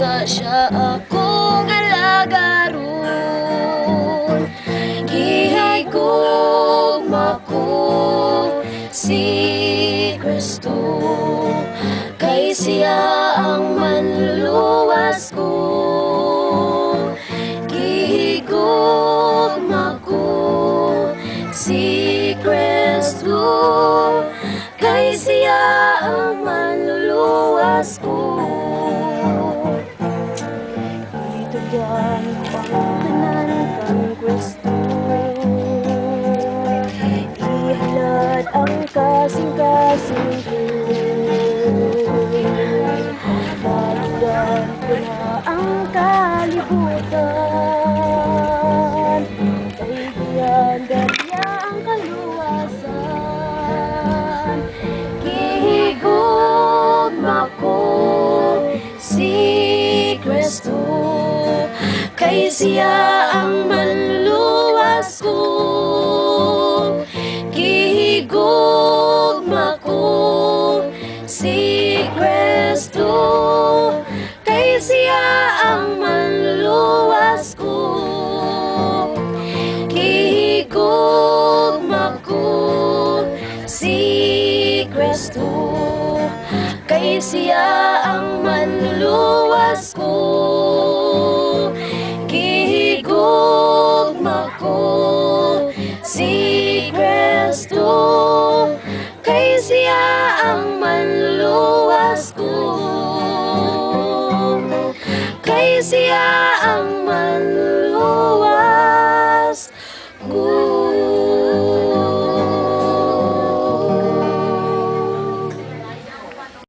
Busa siya akong alagaron. Gihigugma ko si Kristo, kay siya ang manluluwas ko. Gihigugma ko si Kristo, kay siya ang manluluwas ko. Itugyan ko ang tanan kang Kristo, ihalad ang kasing-kasing ko. Malugan ko na ang kalibutan, kay giandam niya ang kaluwasan. Gihigugma ko si Kristo, kay siya ang manluluwas ko. Gihigugma ko si Kristo, kay siya ang manluluwas ko. Gihigugma ko si Kristo, kay siya ang manluluwas ko. Gihigugma ko si Kristo, kay siya ang manluluwas ko. Kay siya ang manluluwas.